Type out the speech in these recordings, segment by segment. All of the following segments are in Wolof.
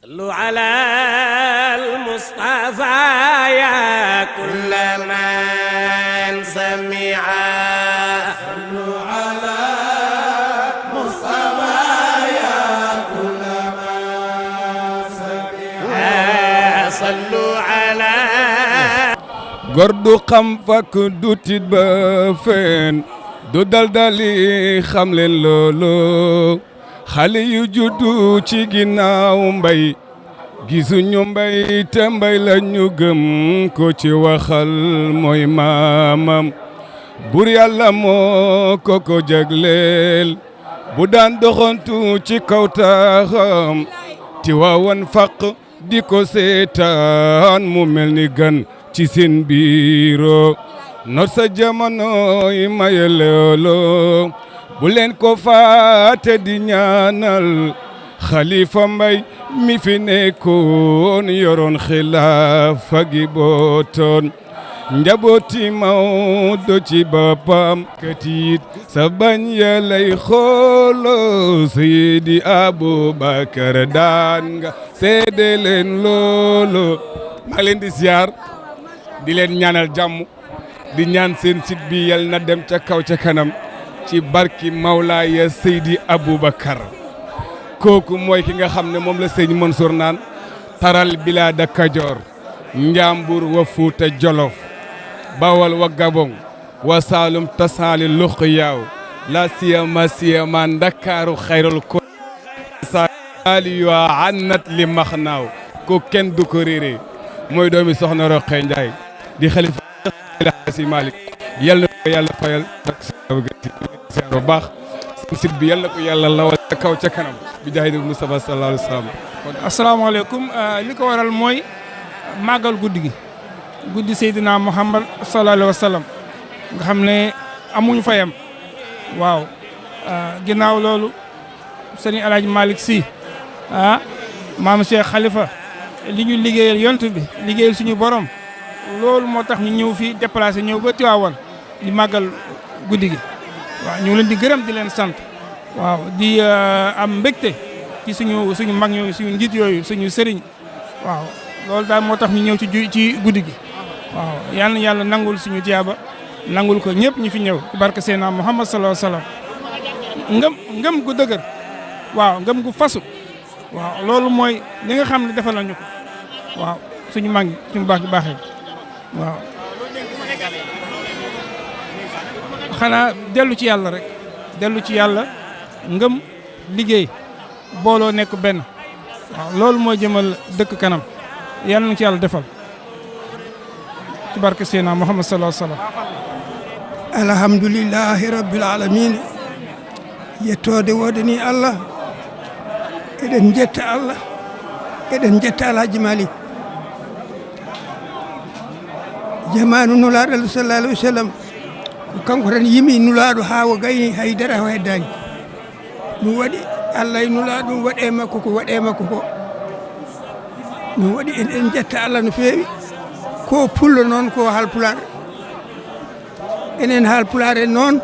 صلوا على المصطفى يا كل من سمع صلوا على المصطفى يا كل من سمع صلوا على gordu xam fakk du tit ba fen du daldali xam leen loolu xale yu juddu ci ginnaaw mbay gisuñu mbay te mbay la ñu gëm ko ci waxal mooy maamam bur yàlla moo ko jagleel bu daan doxantu ci kaw taaxam ti waawan faq di ko seetaan mu mel ni gan ci seen biiro not sa jamono yi maye loolo bu leen ko faate di ñaanal Xalifa Mbay mi fi nekkoon yoroon xilaafa gi bootoon njabooti Mawdo ci boppam katiit sa bañ ya lay xoolo Seydi Abubakar daan nga seede leen loolo maa leen di ziar di leen ñaanal jàmm di ñaan seen site bi yal na dem ca kaw ca kanam ci barki Mawlaaya Seydi Aboubacar kooku mooy ki nga xam ne moom la sëñ Mansour naan taral bilaada Kajoor Njàmbur wa Fuuta Jolof Bawol wa Gabon wa Saalum tasaali luq yaaw la siyama Ndakaaru xayrul ko saali yo annat li max naaw ko kenn du ko réeré mooy doomi soxna Roqee Njaay di xalifa si Malick yal na ko yàlla fayal bu baax seen site bi yal na ko yàlla lawal ca kaw ca kanam bi jaay di Mustafa sallallahu alayhi wa sallam. asalaamaaleykum li ko waral mooy màggal guddi gi guddi Seydina Muhammad sallallahu alayhi wa sallam nga xam ne amuñu fayam waaw ginnaaw loolu sëriñ El Hadj Malick Sy maam Cheikh Khalifa li ñu liggéeyal yont bi liggéeyal suñu borom loolu moo tax ñu ñëw fii déplacé ñëw ba Tiwaawan di màggal guddi gi waaw ñu leen di gërëm di leen sant waaw di am mbégte ci suñu mag ñooyu suñu njiit yooyu suñu sëriñ waaw loolu daal moo tax ñu ñëw ci guddi gi waaw yal na yàlla nangul suñu tiyaaba nangul ko ñëpp ñu fi ñëw ci barke Seydina Muhammad sallallahu alayhi wa sallam ngëm gu dëgër waaw ngëm gu fasu waaw loolu mooy li nga xam ne defal nañu ko waaw suñu mag ñi suñu baaxee waaw xanaa dellu ci yàlla rek dellu ci yàlla ngëm liggéey booloo nekk benn waaw loolu mooy jëmal dëkk kanam yàlla na ci yàlla defal ci barke Seydina Muhammad sallallahu alayhi wa sallam alhamdulillahi rabbil alamin yettode wodani Allah eɗen jetta Allah eɗen jetta Alhaji Malick jamanu nulaɗo Allah sallallahu alayhi wa sallam ko kanko tan yimi nulaɗo ha o gayni haydara o heddani ɗum waɗi Allah e nulaɗo ɗum waɗe makko ko waɗe makko ko ɗum waɗi eɗen jetta Allah no feewi ko pullo noon ko halpular enen halpulare noon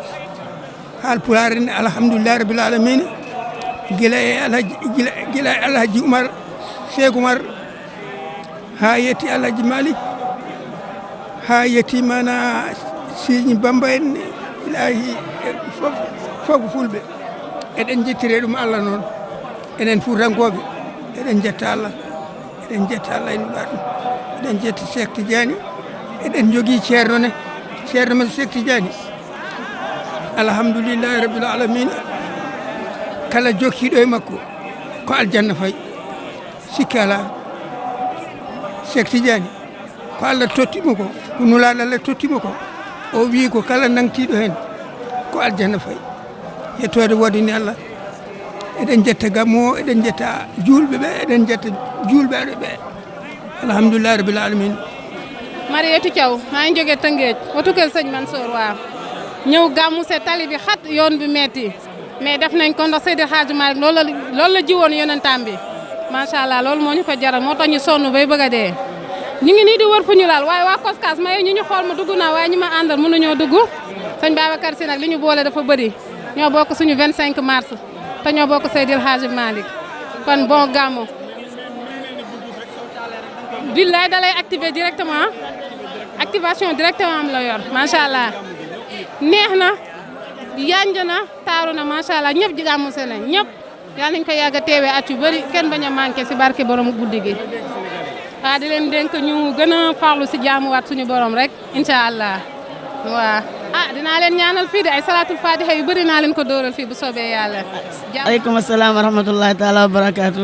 halpulare ne alhamdulillahi rabbil alamin gila e Alhaji Oumar Cheikh Oumar ha yetti Alhaji Malick ha yetti mana Signe Bamba en ilahi fof fulɓe eɗen jettire ɗum Allah noon enen Fuutankoɓe eɗen jetta Allah e nulaɗo ɗum eɗen jetta Cheikh Tidiane eɗen jogui ceerno men Cheikh Tidiane alhamdulillahi rabbil alamin kala jokkiɗo e makko ko aljanna fayi sikki ala Cheikh Tidiane ko Allah tottimo ko nulaɗo Allah tottimo ko o wi ko kala nangtiɗo hen ko aljanna fayi yettode wodani Allah eɗen jetta gammo o eɗen jetta julɓe ɓe eɗen jetta julɓe aɗo ɓe alhamdulillahi rabbil alamin Mariétou Thiaw maa ngi jógee Tëngéej watu kër sëñ Mansour waaw ñëw gàmmu se tali bi xat yoon bi metti mais def nañ ko ndax Seydi Hadji Malick loolu la jiwoon yonentam bi macha allah loolu moo ñu ko jaral moo tax ñu sonn bay bëgg a dee ñu ngi nii di wër fu ñu laal waaye waa Koskas maye ñu xool ma dugg naa waaye ñi ma àndal mënuñoo dugg sëñ Babacar Sy nag li ñu boole dafa bëri ñoo bokk suñu 25 mars te ñoo bokk Seydi Hadji Malick kon bon gàmmu billaay da lay activer directement activation directement am la yor macha allah neex na yanj na taaru na macha allah ñëpp ji gàmmu se nañ ñëpp yal nañ ko yàgg a teewee at yu bëri kenn bañ a manqué si barke borom guddi gi waaw di leen dénk ñu gën a farlu si jaamuwaat suñu borom rek incha allah waaw dinaa leen ñaanal fii de ay salaatul fatiha yu bëri naa leen ko dóoral fii bu soobee yàlla. aleykum salaam wa rahmatullahi taala wa barakaatu.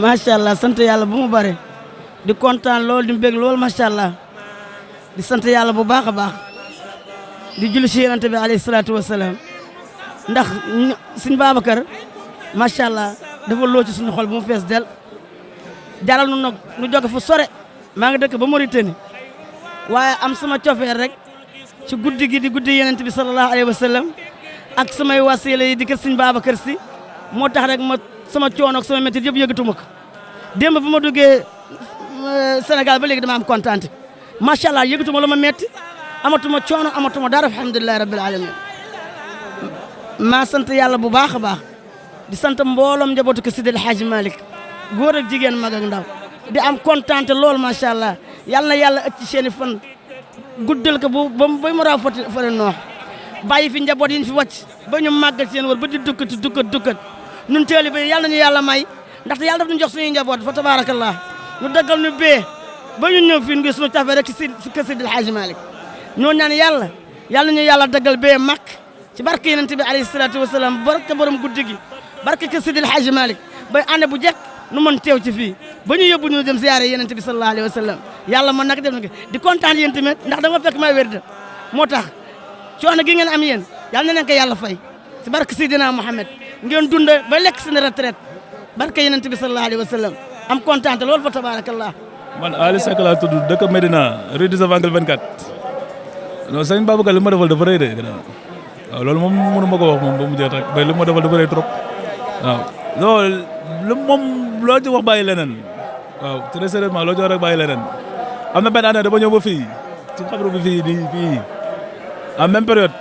macha allah sant yàlla bu mu bare di kontaan lool di mbég lool macha allah di sant yàlla bu baax a baax di julli ci yonent bi alayhi salaatu wa salaam ndax suñu Babacar macha allah dafa loo ci suñu xol bu mu fees del jaral nu nag nu jóge fu sore maa ngi dëkk ba Mauritanie waaye am sama cofeer rek ci guddi gi di guddi yonent bi sallallahu alayhi wa sallam ak samay wasiila yi di kër suñu Babacar si moo tax rek ma sama coono ak sama métti yëpp yëgatuma ko démb bu ma duggee Sénégal ba léegi dama am kontaante macha allah yëgatuma lu ma métti amatuma coono amatuma dara alhamdulilahi rabbil alamin maa sant yàlla bu baax a baax di sant mbooloom njabootu ko Seydi El Hadji Malick góor ak jigéen mag ak ndaw di am kontaante lool macha allah yal na yàlla ëcc seeni fan guddal ko ba mu raw fële noox bàyyi fi njaboot yi ñu fi wàcc ba ñu màggal seen wër ba di dukkat nun teeli ba yàlla nañu yàlla may ndaxte yàlla daf ñu jox suñuy njaboot fa tabarakallah ñu daggal ñu bee ba ñu ñëw fii ngi suñu tafee rek ci kër Seydi El Hadji Malick ñoo ñaan yàlla nañu yàlla daggal bee màkk ci barke yonent bi alayhi salaatu wasalaam barke borom guddi gi barke kër Seydi El Hadji Malick bay ànd bu jekk nu mën teew ci fii ba ñu yóbbu ñu dem ziyaare yonent bi sallallahu alayhi wa sallam yàlla mën nag def na di kontaan yéen tamit ndax da nga fekk may wér moo tax coono gi ngeen am yéen yàlla na leen ko yàlla fay ci barke Seydina Mohamed ngeen dund ba lekk seen retraite barke yonent bi sallallahu alayhi wa sallam am kontaan loolu fa tabarakallah man Ali Seck laa tudd dëkk Medina rue du Angle 24 non sëñ Babacar li ma defal dafa rëy de waaw loolu moom mënu ma ko wax moom ba mu jeex rek mais li ma defal dafa rëy trop waaw loolu moom loo ci wax bàyyi leneen waaw très sérieusement loo ci wax rek bàyyi leneen am na benn année dama ñëw ba fii ci xabru bi fii en même période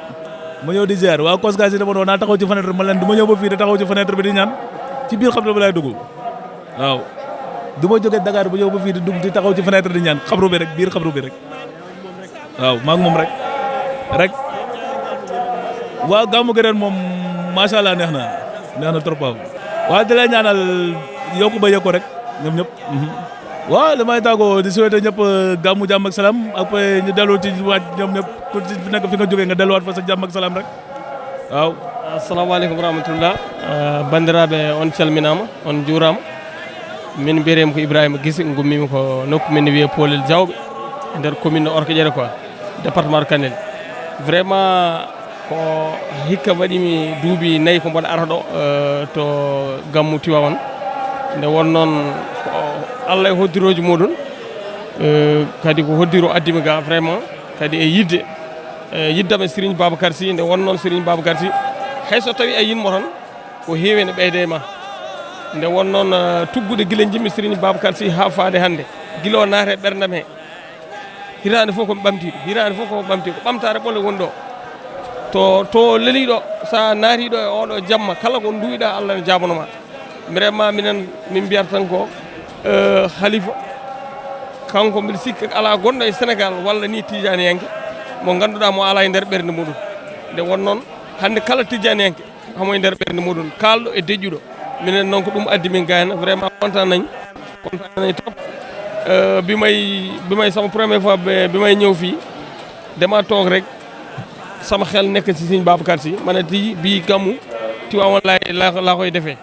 ma ñëw di ziar waaw Koskas yi dama doon naa taxaw ci fenêtre ma leen du ma ñëw ba fii di taxaw ci fenêtre bi di ñaan ci biir xabru bi laay dugg waaw du ma jógee Dakar bu ñëw ba fii di dugg di taxaw ci fenêtre di ñaan xabru bi rek biir xabru bi rek waaw maa ngi moom rek waaw gàmmu gi ren moom macha allah neex na trop waaw di leen ñaanal yokku ba yokku rek ñoom ñëpp waaw damay tàggoo di souhaiter ñëpp gàmmu jàmm ak salaam après ñu dellu ci waaj ñoom ñëpp ku ci nekk fi nga jógee nga delluwaat fa sa jàmm ak salaam rek waaw. assalamu aleykum rahmatullah bandiraɓe on calminama on juurama min mbiyetemi ko Ibrahima Guissé gummimi ko nokku min wiye Polel Diawɓe nder commune Orkodiéré quoi département de Kanel vraiment ko hikka waɗimi duuɓi 4 ko mboɗo ara ɗo to gammu Tivaouane nde won noon ko Allah e hoddiroji muɗum kadi ko hoddiro addimi ga vraiment kadi e yiddam e Serigne Babacar Sy nde won noon Serigne Babacar Sy hayso tawi a yinmo tan ko heewi ene ɓeyde ma nde won noon tuggude guila jimmi Serigne Babacar Sy ha faade hannde guila o naate ɓerdam he hitande fof komi ɓamtiɗo hitande fof komi ɓamti ko ɓamtare ɓolle woni ɗo to leeliɗo sa naatiɗo e oɗo jamma kala ko duwiɗa Allah ne jabanoma vraiment minen min mbiyata tan ko Khalifa kanko mbiɗa sikka ala gonɗo e Sénégal walla ni tijaniyanke mo ganduɗa mo ala e nder ɓerde muɗum nde won noon hande kala tijaniyanke hamo e nder ɓerde muɗum kalɗo e deƴƴuɗo minen noon ko ɗum addi min gayna vraiment content nañ trop bi may sama première fois bi may ñëw fii dama toog rek sama xel nekk ci Serigne Babacar Sy ma ne bii gàmmu Tivaouane laa koy defee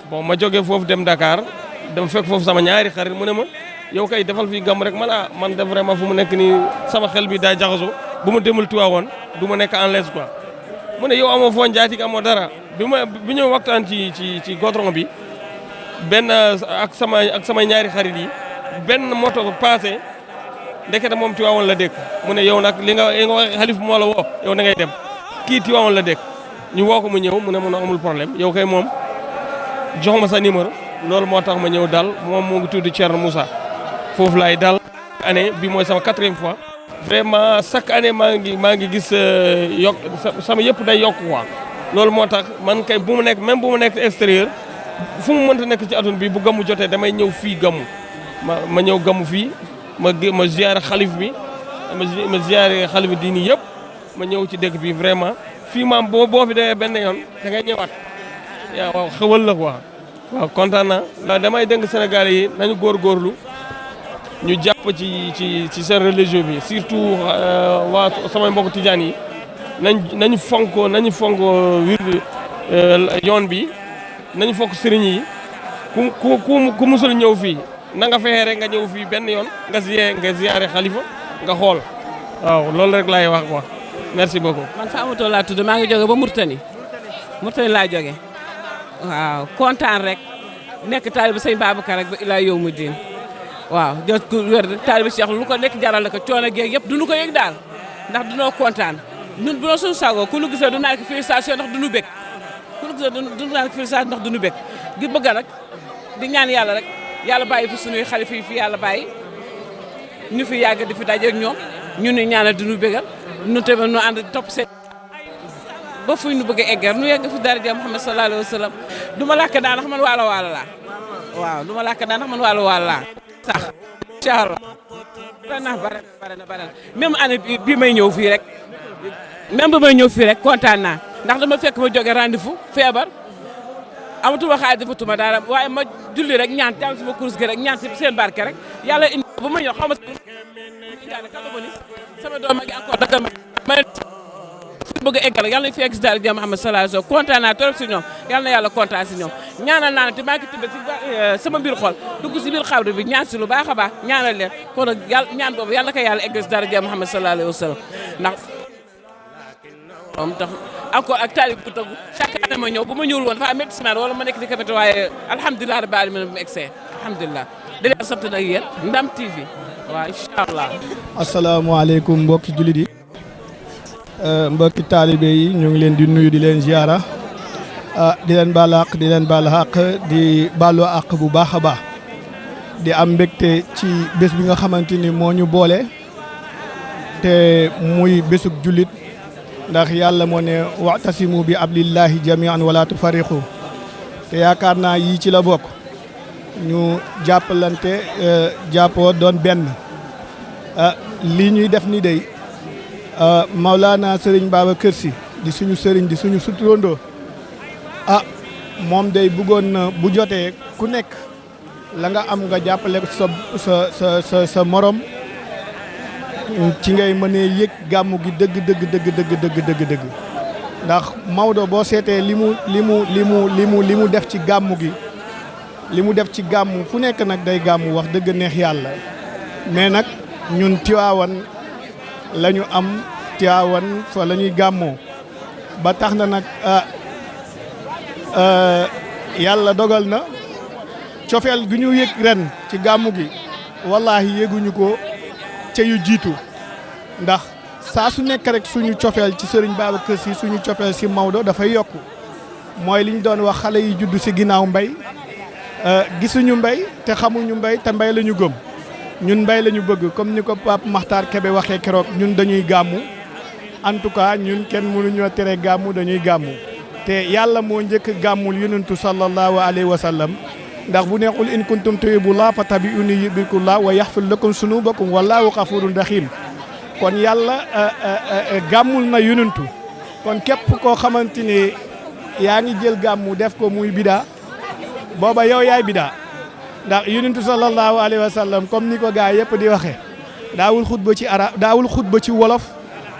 bon ma jógee foofu dem Dakar dama fekk foofu sama ñaari xarit mu ne ma yow kay defal fii gàmmu rek man de vraiment fu mu nekk nii sama xel bi daa jaxasoo bu ma demul Tivaouane du ma nekk en l'aise quoi mu ne yow amoo foo njaatig amoo dara bi ñëw waxtaan ci goudron bi benn ak samay ñaari xarit yi benn moto passé ndekete moom Tivaouane la dëkk mu ne yow nag li nga wax xalif moo la woo yow da ngay dem kii Tivaouane la dëkk ñu woo ko mu ñëw mu ne mun a amul problème yow kay moom jox ma sa numéro loolu moo tax ma ñëw dal moom moo ngi tudd Thierno Moussa foofu laay dal année bi mooy sama 4e fois vraiment chaque année maa ngi gis yokk sama yëpp day yokk quoi loolu moo tax man kay bu mu nekk même bu mu nekk extérieur fu mu mënta nekk ci adduna bi bu gàmmu jotee damay ñëw fii gàmmu ma ñëw gamu fii ma ziare xalif bi ma ziare xalif diini yëpp ma ñëw ci dëkk bi vraiment fii maam boo fi demee benn yoon da ngay ñëwaat waaw xewal la quoi waaw kontaan naa ndax damay dénk Sénégal yi nañu góorgóorlu ñu jàpp ci seen religion bi surtout waa samay mbokk tijaan yi nañu fonk wir yoon bi nañu fonk sëriñ yi ku musul ñëw fii na nga fexe rek nga ñëw fii benn yoon nga ziyaare xalifa nga xool waaw loolu rek laay wax quoi merci beaucoup. man Faamatoo laa tudd maa ngi jóge ba Mourtani laa jóge waaw kontaan rek nekk taalibe sëñ Babacar rek ba ilaa yow mu diin waaw jot ku wér taalibe Cheikh lu ko nekk jaral ko coono geeg yëpp duñu ko yëg daal ndax dunoo kontaan ñun bu doon suñu sago ku nu gisee du naan ko félicitation ndax duñu bég ku nu gisee du naan ko félicitation ndax duñu bég gi bëgg nag di ñaan yàlla rek yàlla bàyyi fi suñuy xalifa yi fi yàlla bàyyi ñu fi yàgg di fi dajeeg ñoom ñu ni ñaanal di ñu bégal ñu tamit ñu ànd topp seen ba fuy nu bëgg a eggal nu yegg fi daraja Muhammad sallallahu alayhi wa sallam du ma làkk daan ndax man waalo laa waaw du ma làkk daan ndax man waalo laa sax incha allah bare na même année bi may ñëw fii rek même bi may ñëw fii rek kontaan naa ndax dama fekk ma jóge rendez-vous feebar amatuma xaalis defatuma dara waaye ma julli rek ñaan jàng suma kurus gi rek ñaan si seen barke rek yàlla indi ba ma ñëw xaw ma sama doom ma ngi encore dagal ma bëgg a eggal yàlla na fi egg si daal di Muhammad sallallahu alayhi wa sallam kontaan naa trop si ñoom yàlla na yàlla kontaan si ñoom ñaanal naa ne te maa ngi tibb si sama biir xol dugg si biir xawru bi ñaan si lu baax a baax ñaanal leen kon nag yàlla ñaan boobu yàlla na ko yàlla egg si daal di Muhammad sallallahu alayhi wa sallam ndax moom tax encore ak taalib bu tëggu chaque année ma ñëw bu ma ñëwul woon dafa am métti semaine wala ma nekk di kamete waaye alhamdulilah rabbil alamin bu mu egsee alhamdulilah di leen sant nag yéen Ndam TV waaw incha allah. asalaamaaleykum mbokki jullit yi mbokki taalibe yi ñu ngi leen di nuyu di leen ziara di leen baal àq di leen baal àq di baalu àq bu baax a baax di am mbégte ci bés bi nga xamante ni moo ñu boole te muy bésug jullit ndax yàlla moo ne wa'tasimu bi ablillahi jami'an wala tufariqu te yaakaar naa yii ci la bokk ñu jàppalante jàppoo doon benn lii ñuy def ni day Maulana Serigne Babacar Sy di suñu sëriñ di suñu suturandoo moom day bëggoon na bu jotee ku nekk la nga am nga jàppale sa morom ci ngay mënee yëg gàmmu gi dëgg ndax Maodo boo seetee li mu def ci gàmmu gi li mu def ci gàmmu fu nekk nag day gàmmu wax dëgg neex yàlla mais nag ñun Tiwaawan la ñu am Tiwaawan fa la ñuy gàmmoo ba tax na nag yàlla dogal na cofeel gi ñu yëg ren ci gàmmu gi wallaahi yëguñu ko ca yu jiitu ndax saa su nekk rek suñu cofeel ci Serigne Babacar Sy suñu cofeel si Maodo dafay yokku mooy li ñu doon wax xale yi juddu si ginnaaw mbay gisuñu mbay te xamuñu mbay te mbay la ñu gëm ñun mbay la ñu bëgg comme ni ko Pape Makhtar Kébé waxee keroog ñun dañuy gàmmu en tout cas ñun kenn mënuñoo tere gàmmu dañuy gàmmu te yàlla moo njëkk gàmmul yonentu sallallahu alayhi wa sallam ndax bu neexul in kuntum tuhibbullaha fattabi'uni yuhbibkumullah wa yaghfir lakum zunubakum wallahu ghafurun rahim kon yàlla gàmmul na yonentu kon képp koo xamante ne yaa ngi jël gàmmu def ko muy bidaa booba yow yaay bidaa ndax yonentu sallallahu alayhi wa sallam comme ni ko gaa yëpp di waxee daawul xutba ci arab daawul xutba ci wolof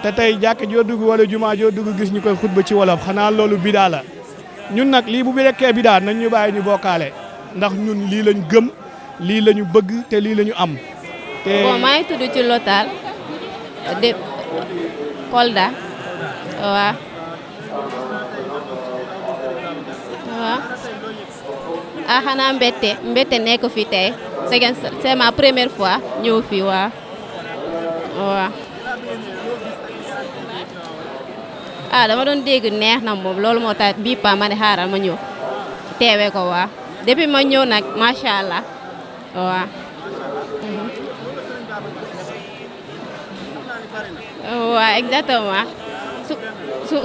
te tey jàkk joo dugg wala jumaa joo dugg gis ñu koy xutba ci wolof xanaa loolu bidaa la ñun nag lii bu rekkee bidaa nañ ñu bàyyi ñu bokkaale ndax ñun lii lañ gëm lii la ñu bëgg te lii la ñu am. te bon maa ngi tudd ci Lotal de Kolda waaw. Xanaa mbette nekk fi tey c'est ma première fois ñëw fii waaw. Dama doon dégg neex na moom loolu moo tax bii pa ma ne xaaral ma ñëw teewee ko waaw depuis ma ñëw nag macha allah waaw. waaw exactement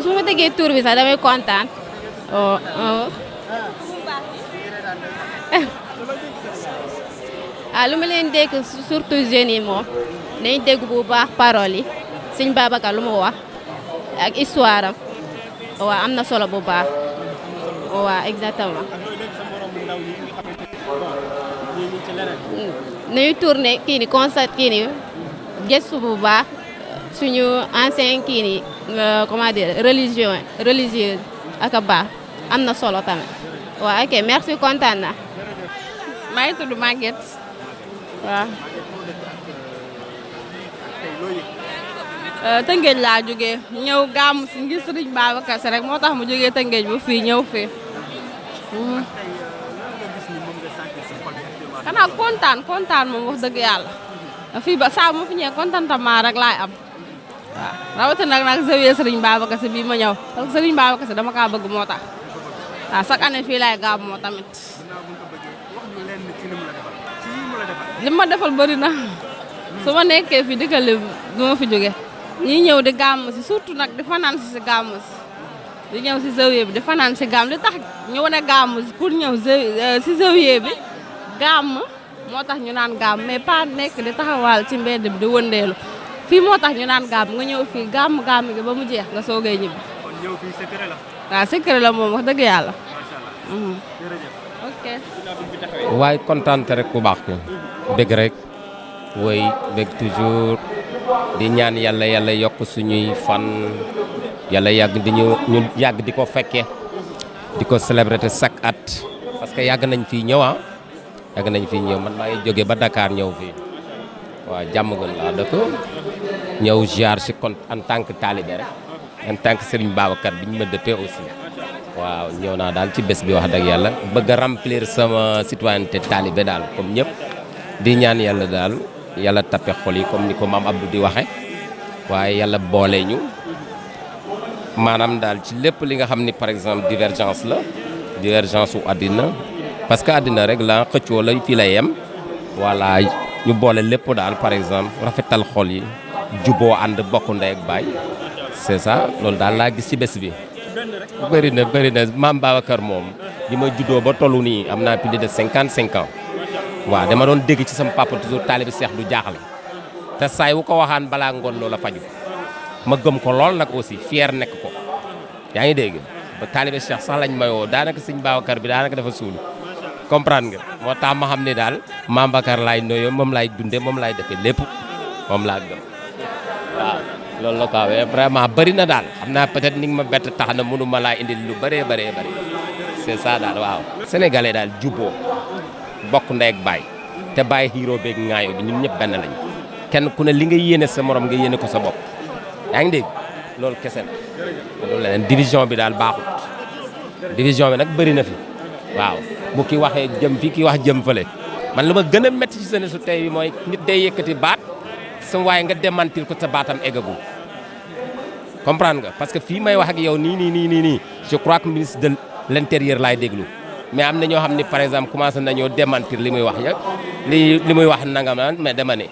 su ma déggee tur bi sax damay kontaan lu ma leen dégg surtout jeunes yi moom nañ dégg bu baax paroles yi sëñ Babacar lu mu wax ak histoire am waaw am na solo bu baax waaw exactement. nañu tourné kii ni constat kii ni gëstu bu baax suñu ancien kii ni comment dire religieuse ak a baax am na solo tamit waaw ok merci kontaan na. maa ngi tudd Maguette waaw. Tëngéej laa jógee ñëw gàmm si ngir Sëriñ Babacar Si rek moo tax mu jógee Tëngéej bu fii ñëw fii. xanaa kontaan moom wax dëgg yàlla fii ba saa mu fi ñëwee contentement rek laay am waaw rawatina nag zawiya Sëriñ Babacar Si bii ma ñëw parce que Sëriñ Babacar Si dama kaa bëgg moo tax waaw chaque année fii laay gàmm moo tamit. li ma defal bëri na su ma nekkee fii di ko lim du ma fi jóge ñii ñëw di gàmm si surtout nag di fanaan si gàmm si di ñëw si zawiya bi di fanaan si gàmm li tax ñu wane gàmm si pour ñëw si zawiya bi gàmm moo tax ñu naan gàmm mais pas nekk di taxawal ci mbedd bi di wëndeelu fii moo tax ñu naan gàmm nga ñëw fii gàmm gi ba mu jeex nga soogay ñibbi. kon ñëw fii secret la. waaw secret la moom wax dëgg yàlla. ok. waaye kontaan te rek bu baax ko bëgg rek woy bëgg toujours di ñaan yàlla yokk suñuy fan yàlla yàgg di ñu yàgg di ko fekke di ko célébrer chaque at parce que yàgg nañ fii ñëw yàgg nañ fii ñëw man maa ngi jóge ba Dakar ñëw fii waaw jàmm gën laa dëkk ñëw ziar si kon en tant que talibé rek en tant que Serigne Babacar bi ñu ma dëppee aussi waaw ñëw naa daal ci bés bi wax dëgg yàlla bëgg a remplir sama citoyenneté talibé daal comme ñëpp di ñaan yàlla daal yàlla tappe xol yi comme ni ko maam Abdou di waxe waaye yàlla boole ñu maanaam daal ci lépp li nga xam ni par exemple divergence la divergence wu àddina parce que àddina rek la xëccoo la fii lay yem voilà ñu boole lépp daal par exemple rafetal xol yi juboo ànd bokk ndey ak baay c'est ça loolu daal laa gis ci bés bi bëri na maam Babacar moom li ma juddoo ba tollu nii am naa plus de 55 ans waaw dama doon dégg ci sama papa toujours taalibi Seex du jaaxle te saay wu ko waxaan balaa ngoon loola faju ma gëm ko lool nag aussi fier nekk ko yaa ngi dégg ba taalibi Seex sax lañ mayoo daanaka sëñ Babacar bi daanaka dafa suulu comprendre nga moo tax ma xam ne daal maam Babacar laay noyoo moom laay dunde moom laay defee lépp moom laa gëm waaw loolu la ko waxee vraiment bëri na daal xam naa peut-être ni nga ma bett tax na mënu ma laa indil lu bëree c'est ça daal waaw. sénégalais daal jubboo bokk ndey ak baay te bàyyi xiiroo beeg ŋaayoo bi ñun ñëpp benn lañ kenn ku ne li nga yéene sa morom nga yéene ko sa bopp yaa ngi dégg loolu kese la loolu leneen division bi daal baaxut division bi nag bëri na fi waaw bu ki waxee jëm fi ki wax jëm fële man lu ma gën a métti ci sene su tey bi mooy nit day yëkkati baat sama waaye nga démentir ko sa baatam eggagul comprendre nga parce que fii may wax ak yow nii je crois que ministre de l'intérieur laay déglu mais am na ñoo xam ne par exemple commencé nañoo démentir li muy wax yëpp li muy wax nangam mais dama ne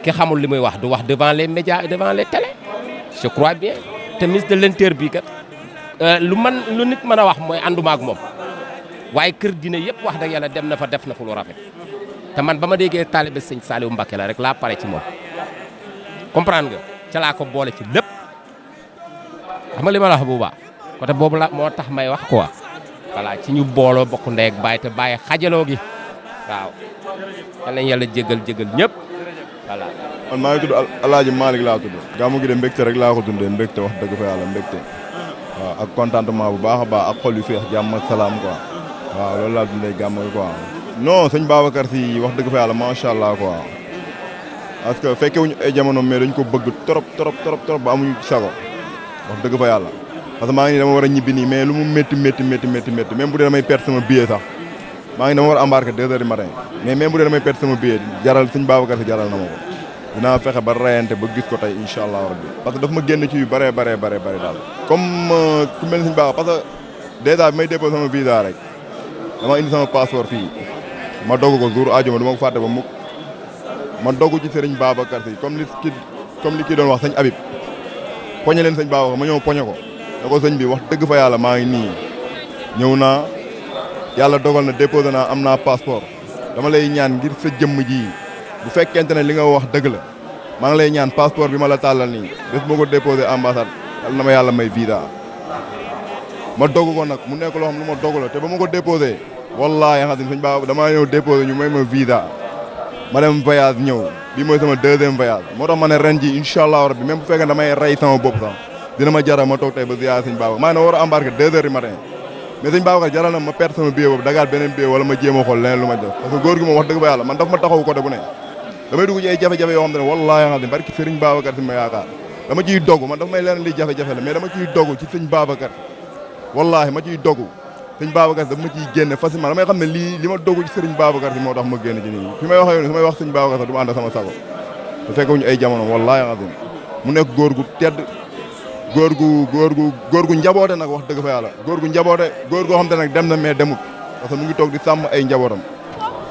ki xamul li muy wax du wax devant les médias et devant les télé je crois bien te ministre de l'intérieur bi kat lu nit mën a wax mooy ànduma ak moom waaye kër dina yëpp wax dëgg yàlla dem na fa def na fu lu rafet te man ba ma déggee taalibe sëñ Saliou Mbacké la rek laa pare ci moom comprendre nga ca laa ko boole ci lépp xam nga li ma la wax bu baax côté boobu la moo tax may wax quoi voilà ci ñu booloo bokk ndey ak baay te bàyyi xajaloo gi waaw yal nañu yàlla jégal ñëpp voilà. man maa ngi tudd Alaaji Malick laa tudd gàmmu gi de mbégte rek laa ko dundee mbégte wax dëgg fa yàlla mbégte waaw ak contentement bu baax a baax ak xol yu feex jàmm ak salaam quoi waaw loolu laa dundee gàmmu gi quoi. non sëñ Babacar si wax dëgg fa yàlla macha allah quoi parce que fekke wuñu ay jamono mais dañ ko bëgg trop ba amuñu sago wax dëgg fa yàlla parce que maa ngi nii dama war a ñibbi nii mais lu mu métti même bu dee damay perte sama billet sax maa ngi dama war a embarquer 2 heures du matin mais même bu dee damay perte sama billet jaral sëñ Babacar si jaral na ma ko dinaa fexe ba rayante ba gis ko tey incha allah rabbi parce que daf ma génn ci yu bare daal comme ku mel ni sëñ Babacar parce que dèjà bi may déposé sama visa rek dama indi sama passeport fii ma dogu ko jour ajuma du ma ko fàtte ba mukk ma dogu ci sëriñ Babacar si comme li kii doon wax sëñ Habib poñe leen sëñ Babacar ma ñëw poñe ko da ko sëñ bi wax dëgg fa yàlla maa ngi nii ñëw naa yàlla dogal na déposé naa am naa passeport dama lay ñaan ngir sa jëmm ji bu fekkente ne li nga wax dëgg la maa ngi lay ñaan passeport bi ma la tàllal nii bés moo ko déposé ambassade yal na ma yàlla may visa ma dogu ko nag mu nekk loo xam lu ma dogu la te ba ma ko déposé wallaahi xam ne sëñ Ba damaa ñëw déposé ñu may ma visa ma dem voyage ñëw bii mooy sama deuxième voyage moo tax ma ne ren ji incha allah rabbi même bu fekkee damay rey sama bopp sax dina ma jaral ma toog tey ba ziyaar sëñ Babacar maa ngi war a embarqué 2 heures du matin mais sëñ Babacar jaral na ma perte sama billet boobu dagaat beneen billet wala ma jéem a xool leneen lu ma def parce que góor gi moom wax dëgg fa yàlla man daf ma taxaw côté bu ne damay dugg ci ay jafe-jafe yoo xam ne wallaahi xam ne barki sëriñ Babacar si ma yaakaar dama ciy dogu man daf may leen li jafe-jafe la mais dama ciy dogu ci sëñ Babacar wallaahi ma ciy dogu sëñ Babacar daf ma ciy génne facilement damay xam ne li ma dogu ci sëriñ Babacar si moo tax ma génn ci nii fi may waxee yoon su may wax sëñ Babacar sax du ma ànd sama sago te fekkewuñu ay jamono wallaahi xam mu nekk góor gu tedd góor gu njaboote nag wax dëgg fa yàlla góor gu njaboote góor goo xam te nag dem na mais demut parce que mu ngi toog di sàmm ay njabootam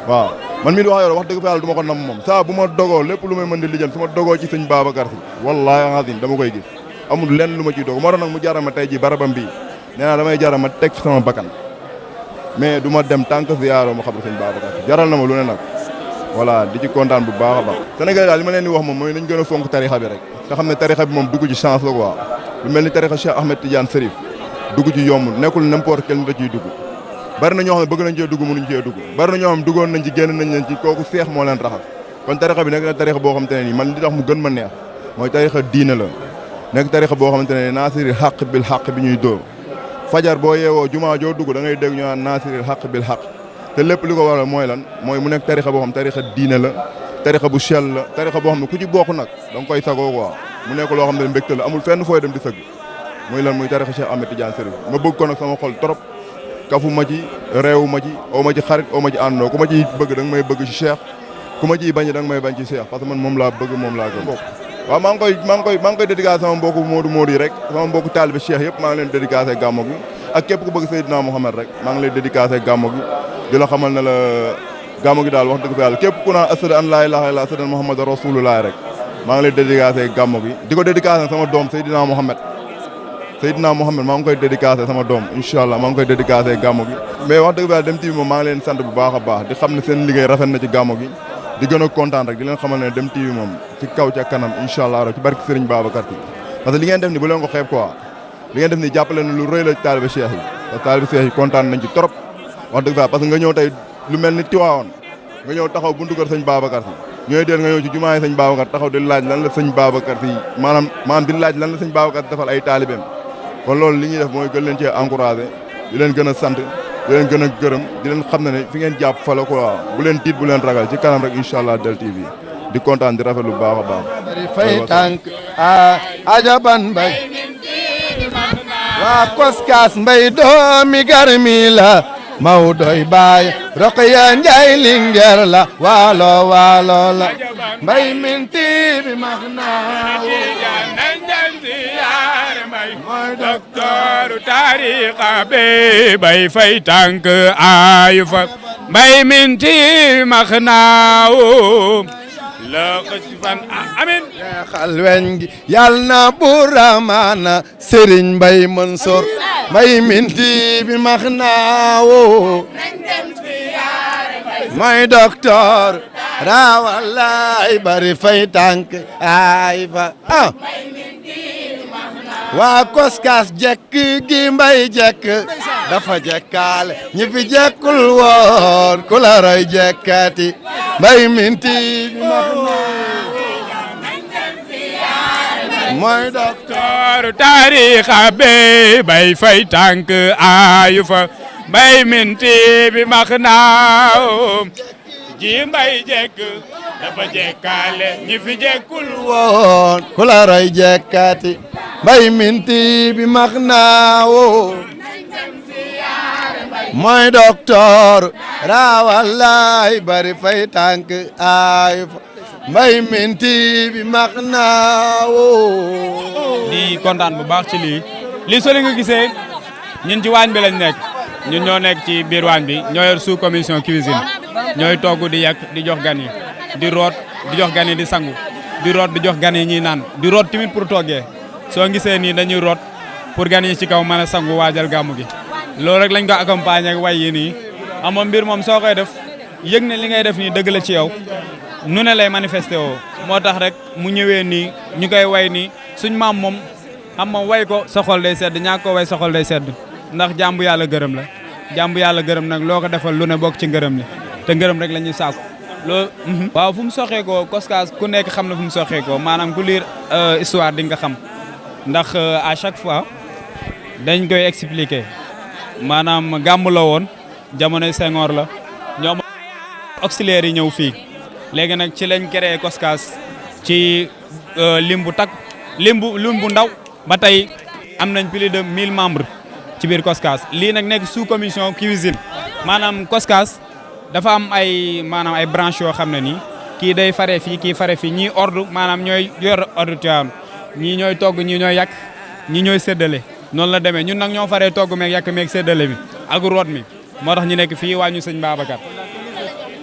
waaw man mii di wax yow wax dëgg fa yàlla du ma ko nam moom saa bu ma dogoo lépp lu may mën di lijjan su ma dogoo ci sëñ Babacar si wallaahi azim dama koy gis amul lenn lu ma ciy dogo moo tax nag mu jaral ma tey ji barabam bii nee naa damay jaral ma teg fi sama bakkan mais du ma dem tant que ziyaaroo ma xam ne sëñ Babacar si jaral na ma lu ne nag voilà di ci kontaan bu baax a baax Sénégal daal li ma leen di wax moom mooy nañ gën a fonk tarixa bi rek te xam ne tarixa bi moom dugg ci chance la quoi lu mel ni tarixa Cheikh Ahmed Tidiane Serif dugg ci yomb nekkul n'importe quel nit da ciy dugg bari na ñoo xam ne bëgg nañ cee dugg mënuñ cee dugg bari na ñoo xam duggoon nañ ci génn nañ leen ci kooku seex moo leen raxas kon tarixa bi nekk na tarixa boo xamante ne nii man li tax mu gën ma neex mooy tarixa diine la nekk tarixa boo xamante ne naasiril xaq bil xaq bi ñuy dóor fajar boo yeewoo jumaa joo dugg da ngay dégg ñu naan naasiril xaq bil xaq te lépp li ko waral mooy lan mooy mu nekk tarixa boo xam tarixa diine la tarixa bu sell la tarixa boo xam ne ku ci bokk nag da nga koy sagoo quoi mu nekk loo xam ne mbégte la amul fenn fooy dem di sëgg muy lan muy tarixa Cheikh Ahmed Tidiane Serif ma bëgg ko nag sama xol trop kafu ma ci réewu ma ci oo ma ci xarit oo ma ci àndoo ku ma ciy bëgg da nga may bëgg ci Cheikh ku ma ciy bañ da nga may bañ ci Cheikh parce que man moom laa bëgg moom laa gëm waaw maa ngi koy dédicacé sama mbokku Modou yi rek sama mbokku taalibe Cheikh yëpp maa ngi leen dédicacé gàmmo gi ak képp ku bëgg Seydina Mouhamed rek maa ngi lay dédicacé gàmmo gi di la xamal ne la gàmmo gi daal wax dëgg fa yàlla képp ku naan ashhadu an laa ilaaha illallaah ashhadu anna Muhammadan rasulullah rek maa ngi lay dédicacé gàmmo gi di ko dédicacé sama doom Seydina Mouhamed maa ngi koy dédicacé sama doom incha allah maa ngi koy dédicacé gàmmo gi mais wax dëgg fa yàlla Dem TV moom maa ngi leen sant bu baax a baax di xam ne seen liggéey rafet na ci gàmmo gi di gën a kontaan rek di leen xamal ne Dem TV moom ci kaw ca kanam incha allah rek ci barki Serigne Babacar Si parce que li ngeen def ni bu leen ko xeeb quoi li ngeen def ni jàppale ne lu rëy la ci taalibe Cheikh yi parce que taalibe Cheikh yi kontaan nañ ci trop wax dëgg fa parce que nga ñëw tey lu mel ni Tiwaawoon nga ñëw taxaw buntu kër sëñ Babacar Si ñooy deel nga ñëw ci jumaa yi sëñ Babacar taxaw di laaj lan la sëñ Babacar Si maanaam di laaj lan la sëñ Babacar defal ay taalibeem kon loolu li ñuy def mooy gën leen cee encouragé di leen gën a sant di leen gën a gërëm di leen xam ne fi ngeen jàpp fa la quoi bu leen tiit bu leen ragal ci kanam rek incha allah Del TV di kontaan di rafet lu baax a baax fay tànk ajaban mbay waa koskaas mbay doomi garmi la Mawdoy baay Roqaya Njaay Lingeer la waalo la mbay minti bi max naaw mooy docteur tariqa be bay fay tànk ayu fa mbay minti bi max naaw la fan amin xal weñ gi yal na buramaana Serigne Mbay Mansour mbay minti bi max naawo mooy docteur rawalay bari fay tànk ay fa waa koskaas jekk gi mbay jekk dafa jekkaale ñi fi jekkul woon ku la roy jekkati mbay minti bi max mooy docteur tariqa be bay fay tànk ayu fa mbay minti bi max naaw ji mbay jekk dafa jekkaale ñi fi jekkul woon ku la roy jekkati mbay minti bi max naaw mooy docteur rawalay bari fay tànk ayu fa mbay minti bi max naawoo. di kontaan bu baax ci lii soo leen nga gisee ñun ci waañ bi lañ nekk ñun ñoo nekk ci biir waañ bi ñoo yor sous commission cuisine ñooy togg di yàq di jox gan yi di root di jox gan yi di sangu di root di jox gan yi ñuy naan di root tamit pour toggee soo gisee nii dañuy root pour gan yi ci kaw mën a sangu waajal gàmmu gi loolu rek lañ ko accompagner ak way yi nii amoon mbir moom soo koy def yëg ne li ngay def nii dëgg la ci yow nu ne lay manifesté woo moo tax rek mu ñëwee nii ñu koy way nii suñ maam moom xam ma way ko sa xol day sedd ñaa ko way sa xol day sedd ndax jàmbu yàlla gërëm la jàmbu yàlla gërëm nag loo ko defal lu ne bokk ci ngërëm li te ngërëm rek la ñuy sàkku loo waaw fu mu soxee ko Koskas ku nekk xam na fu mu soxee ko maanaam ku lire histoire di nga xam ndax à chaque fois dañ koy expliquer maanaam gàmm la woon jamonoy Senghor la ñoom auxiliaires yi ñëw fii léegi nag ci lañ créé Koskas ci lim bu lim bu ndaw ba tey am nañ plus de 1000 membres ci biir Koskas lii nag nekk sous commission cuisine maanaam Koskas dafa am ay maanaam ay branches yoo xam ne nii kii day fare fii kii fare fii ñii ordre maanaam ñooy yor ordre Tivaouane ñii ñooy togg ñii ñooy yàq ñii ñooy séddale noonu la demee ñun nag ñoo faree togg meeg yàq meeg séddale mi ak root mi moo tax ñu nekk fii waa ñu sëñ Babacar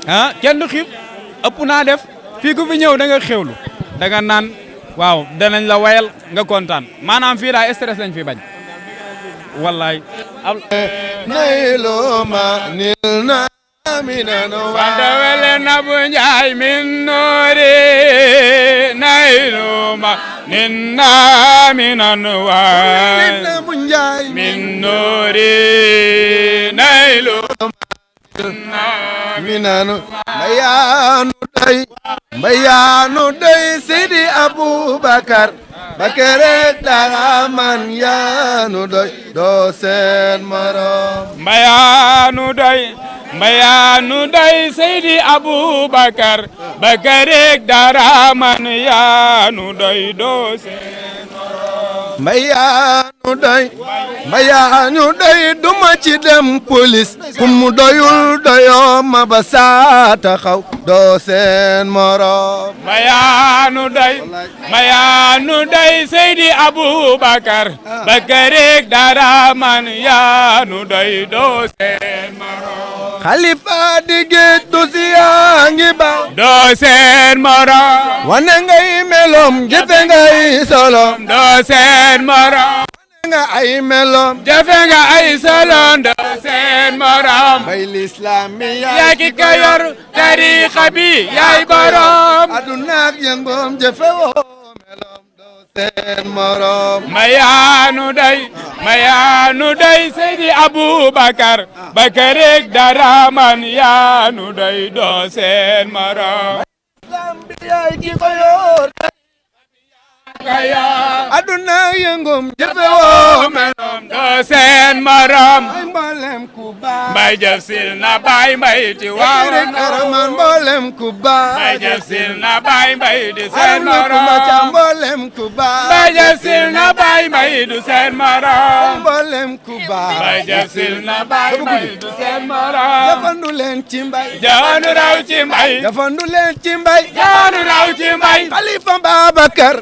ah kenn du xiif ëpp naa def fii ku fi ñëw da nga xewlu da nga naan waaw danañ la wayal nga kontaan maanaam fii daa stress lañ fi bañ wallaay nayloma nil na minano fandawele nabu njaay min noori nayloma ninna minan waay nabu njaay min noori nayloma minano mbayanu doy Seydi Aboubacar bakare daman yanu doy do seen morom mbayanu doy Seydi Aboubacar bakare daman yanu doy do seen morom mbayanu doy duma ci dem police kum doyul doyo ma ba saata xaw do seen morom mbayanu doy Seydi Aboubacar bakare daman yanu doy do seen morom Khalifa di géej du siyaa ngi ba do seen morom wane ngay melom jëfe ngay solom do seen morom nga ay melom jafe nga ay solom do seen morom bay l'islam mi yaa ki ka yor tarixa bi yaay borom aduna ak yëngoom jëfe woo melom do seen morom mayaanu day Seydi Aboubacar bakarek daraman yaanu day do seen morom l'islam bi yaay ki ko yor aduna yëngum jëfe woo melom do seen morom mboolem ku baax mbay jëf sil na bay mbay ti waaw karaman mboolem ku baax mbay jëf sil na bay mbay di seen morom mboolem ku baax mbay jëf sil na bay mbay du seen morom mboolem ku baax mbay jëf sil na bay mbay du seen morom jafandu leen ci mbay jafandu raw ci mbay jafandu leen ci mbay jafandu raw ci mbay Khalifa Babacar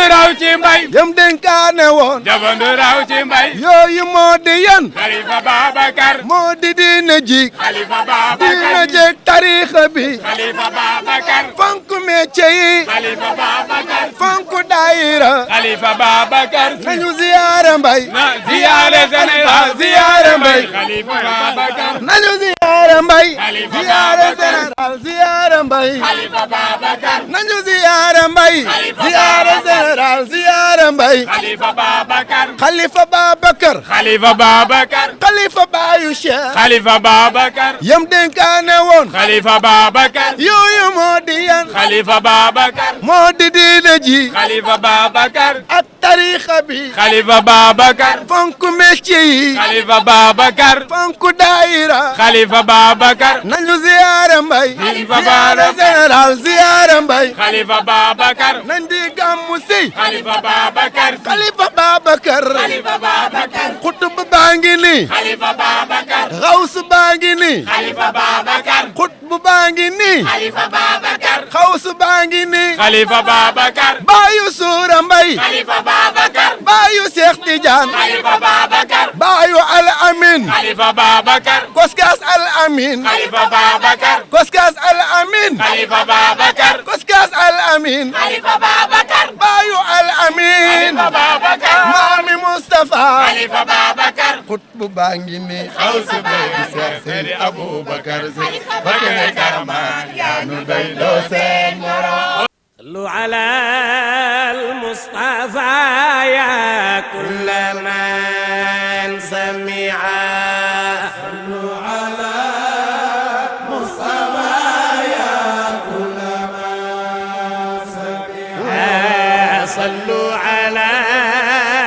raw ci mbay yam dénkaane woon jafandu raw ci mbay yooyu moo di yan Khalifa Babacar moo di diina ji Khalifa Babacar diina jeeg tarixa bi Khalifa Babacar fonk métier yi Khalifa Babacar fonk daayira Khalifa Babacar nañu ziyaare mbay ziyaare général ziyaare mbay Khalifa Babacar nañu ziyaare mbay ziyaare général ziyaare mbay Khalifa Babacar nañu ziyaare mbay ziyaare général ziyaare mbay Khalifa Babacar Khalifa Babacar Khalifa Babacar Khalifa Bayu Cheikh Khalifa Babacar yam dénkaane woon Khalifa Babacar yooyu moo di yan Khalifa Babacar moo di diina ji Khalifa Babacar ak tarixa bi Khalifa Babacar fonk métier yi Khalifa Babacar fonk daayira Khalifa Babacar nañu ziyaare mbay Khalifa ziyaare général ziyaare mbay Khalifa Babacar nañ di gàmmu si Khalifa Babacar Khalifa Babacar Khalifa Babacar xutub baa ngi nii Khalifa Babacar xaws baa ngi nii Khalifa Babacar xutbu baa ngi nii Khalifa Babacar xaws baa ngi nii Khalifa Babacar baayu suura mbay Khalifa Babacar baayu Cheikh Tidiane Khalifa Babacar baayu al amin Khalifa Babacar Koskas al amin Khalifa Babacar Koskas al amin Khalifa Babacar Koskas al amin Khalifa Babacar baayu al amin Khalifa Babacar maami Mustafa Khalifa Babacar xutbu baa ngi ni xaw su bee di Seex Seydi Aboubacar Si Bakare Karamaan yaa nu doy doo seen morom صلوا على المصطفى يا كل من سمع صلوا على المصطفى يا كل من سمع صلوا